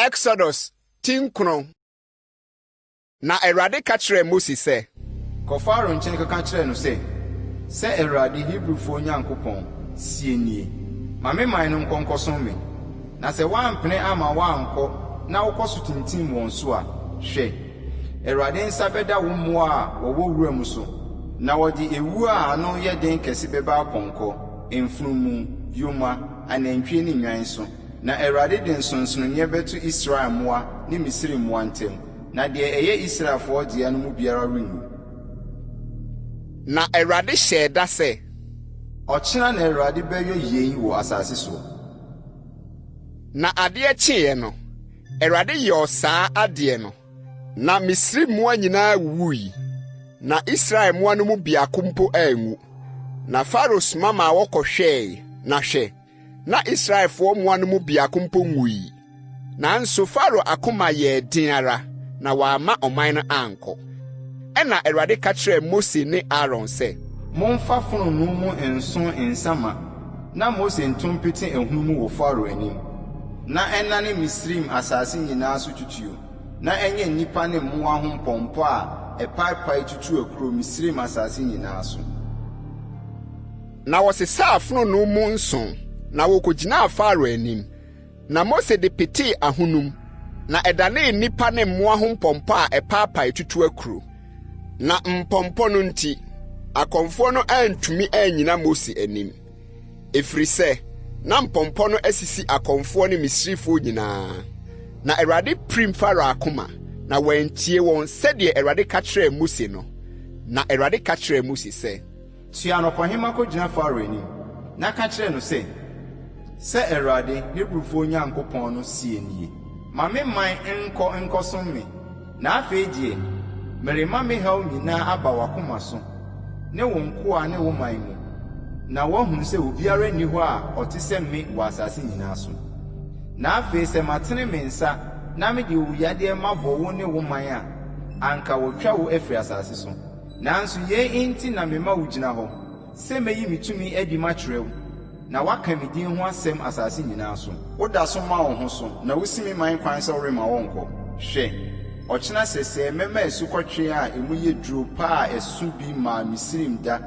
Exodus ti nkron. Na Awurade ka kyerɛɛ Mose sɛ. Kɔ Farao nkyɛn kɔka kyerɛ no sɛ, 'Sɛ Awurade, Hebrifoɔ Nyankopɔn, seɛ nie, Ma me man no nkɔ nkɔsom me. Na sɛ woampene amma wɔankɔ na wokɔ so tintim wɔn so a, hwɛ, Awurade nsa bɛda wo mmoa a wɔwɔ wuram so, na wɔde ewuo a ano yɛ den kɛse bɛba apɔnkɔ, mfunumu, yoma, anantwie ne nnwan so. Na Awurade de nsonsonoeɛ bɛto Israel mmoa ne Misraim mmoa ntam, na deɛ ɛyɛ Israelfoɔ dea no mu biara renwu. Na Awurade hyɛɛ da sɛ. Ɔkyena na Awurade bɛyɔ yei wɔ asase soɔ. Na adeɛ kyeeɛ no, Awurade yɔɔ saa adeɛ no. Na Misraim mmoa nyinaa wuwui, na Israel mmoa no mu biako mpo anwu. Na Farao soma maa wɔkɔhwɛe, na hwɛ, na Israelfoɔ mmoa no mu biako mpo nwui. Nanso Farao akoma yɛɛ den ara, na wamma ɔman no ankɔ. Ɛnna Awurade ka kyerɛɛ Mose ne Aaron sɛ. Momfa fononoo mu nsõ nsã ma, na Mose nto mpete ahunum wɔ Farao anim, na ɛnnane Misraim asase nyinaa so tutuo, na ɛnyɛ nnipa ne mmoa ho mpɔmpɔ a ɛpaepae tutu akuro Misraim asase nyinaa so. Na wɔsesaa fononoo mu nsõ, na wokogyinaa Farao anim. Na Mose de petee ahonum, na ɛdanee nnipa ne mmoa ho mpɔmpɔ a ɛpaapae tutu akuro. Na mpɔmpɔ no nti, akɔmfoɔ no antumi annyina Mose anim, ɛfiri sɛ na mpɔmpɔ no asisi akɔmfoɔ ne Misrifoɔ nyinaa. Na Awurade pirim Farao akoma, na wantie wɔn sɛdeɛ Awurade ka kyerɛɛ Mose no. Na Awurade ka kyerɛɛ Mose sɛ. Soɛ anɔpahema kɔgyina Farao anim, na ka kyerɛ no sɛ, 'Sɛ Awurade, Hebrifoɔ Nyankopɔn no seɛ nie, Ma me man nkɔ nkɔsom me. Na afei deɛ, merema me haw nyinaa aba w'akoma so, ne wo nkoa ne wo man mu, na woahunu sɛ obiara nni hɔ a ɔte sɛ me wɔ asase nyinaa so. Na afei sɛ matene me nsa na mede owuyadeɛ mabɔ wo ne wo man a, anka wɔatwa wo afiri asase so. Nanso yei nti na mema wugyina hɔ, sɛ meyi me tumi adi makyerɛ wo, na woaka me din ho asɛm asase nyinaa so. Woda so ma wo ho so, na wusi me man kwan sɛ woremma wɔnkɔ. Hwɛ, ɔkyena sɛsɛɛ mɛma asukɔtweaa a emu yɛ duru pa a ɛso bi mmaa Misraim da,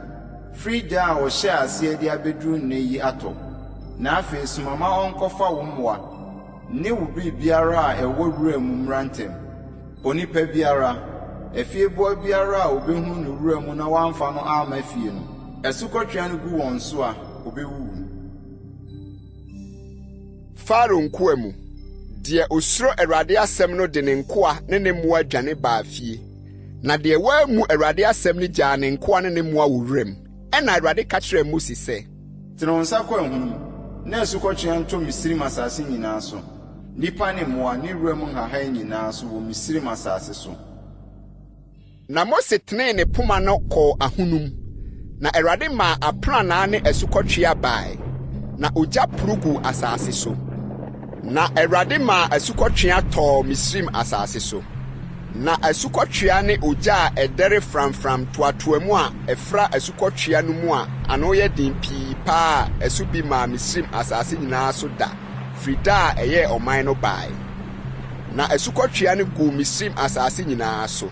firi da a wɔhyɛɛ aseɛ de abɛduru nnɛ yi atɔ. Na afei soma ma ɔnkɔfa wo mmoa ne wo biribiara a ɛwɔ wura mu mmra ntɛm. Onipa biara, afieboa biara a obehu no wura mu na wamfa no amma fie no, asukɔtweaa no gu wɔn so a, obewuwu. Farao nkoa mu, deɛ osuro Awurade asɛm no de ne nkoa ne ne mmoa dwane baa fie, na deɛ wammu Awurade asɛm no gyaa ne nkoa ne ne mmoa wɔ wuram. Ɛnna Awurade ka kyerɛɛ Mose sɛ. Tene wo nsa kɔ ahunum, na asukɔtweaa ntɔ Misraim asase nyinaa so. Nnipa ne mmoa ne wuram nhahan nyinaa so wɔ Misraim asase so. Na Mose tenee ne poma no kɔɔ ahunum, na Awurade maa aprannaa ne asukɔtweaa bae, na ogya poro guu asase so. Na Awurade maa asukɔtweaa tɔɔ Misraim asase so. Na asukɔtweaa ne ogya a ɛdɛre framfram toatoa mu a ɛfra asukɔtweaa no mu a ano yɛ den pii pa a ɛso bi maa Misraim asase nyinaa so da firi da a ɛyɛɛ ɔman no bae. Na asukɔtweaa no guu Misraim asase nyinaa so,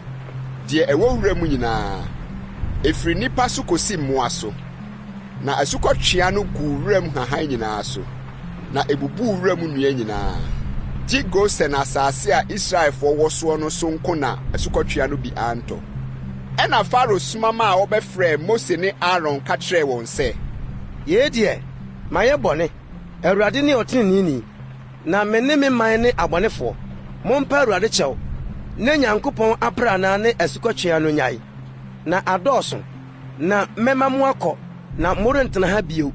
deɛ ɛwɔ wura mu nyinaa, ɛfiri nnipa so kɔsi mmoa so. Na asukɔtweaa no guu wuram nhahan nyinaa so, na ɛbubuu wuram nnua nyinaa. Gye Gosen asase a Israelfoɔ wɔ soɔ no so nko na asukɔtweaa no bi antɔ. Ɛnna Farao soma maa wɔbɛfrɛɛ Mose ne Aaron ka kyerɛɛ wɔn sɛ. Yei deɛ, mayɛ bɔne. Awurade ne ɔteneneeni, na me ne me man ne abɔnefoɔ. Mompa Awurade kyɛw, na Nyankopɔn aprannaa ne asukɔtweaa no nnyae, na adɔɔso, na mɛma moakɔ, na morentena ha bio.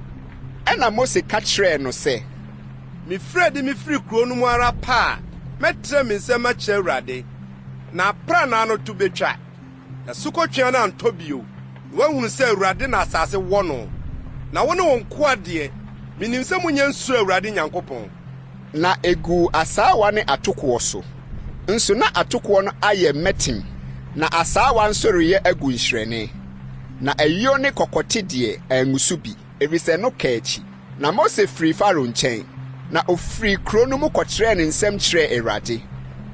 Ɛnna Mose ka kyerɛɛ no sɛ. Mifiri adi mifiri kurow no mu ara pɛ a, mɛtrɛw me nsam makyerɛ Awurade, na aprannaa no to betwa. Na asukɔtweaa no antɔ bio, na woahunu sɛ Awurade na asase wɔ no. Na wo ne wo nkoa deɛ, menim sɛ monnya nsuro Awurade Nyankopɔn. Na eguu asaawa ne atokoɔ so. Nso na atokoɔ no ayɛ mmɛtem, na asaawa nso reyɛ agu nhyerɛne. Na ayuo ne kɔkɔte deɛ, angu so bi, efisɛ no kaa akyi. Na Mose firii Farao nkyɛn, Na ɔfirii kuro no mu kɔtrɛɛ ne nsam kyerɛɛ Awurade,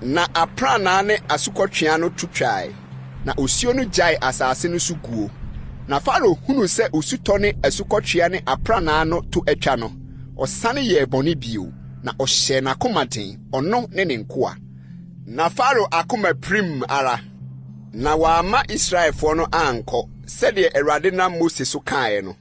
na aprannaa ne asukɔtweaa no to twae, na osuo no gyaee asase no so guo. Na Farao hunuu sɛ osutɔ ne asukɔtweaa ne aprannaa no to atwa no, ɔsane yɛɛ bɔne bio, na ɔhyɛɛ n'akoma den, ɔno ne ne nkoa. Na Farao akoma pirim ara, na wamma Israelfoɔ no ankɔ, sɛdeɛ Awurade nam Mose so kaeɛ no.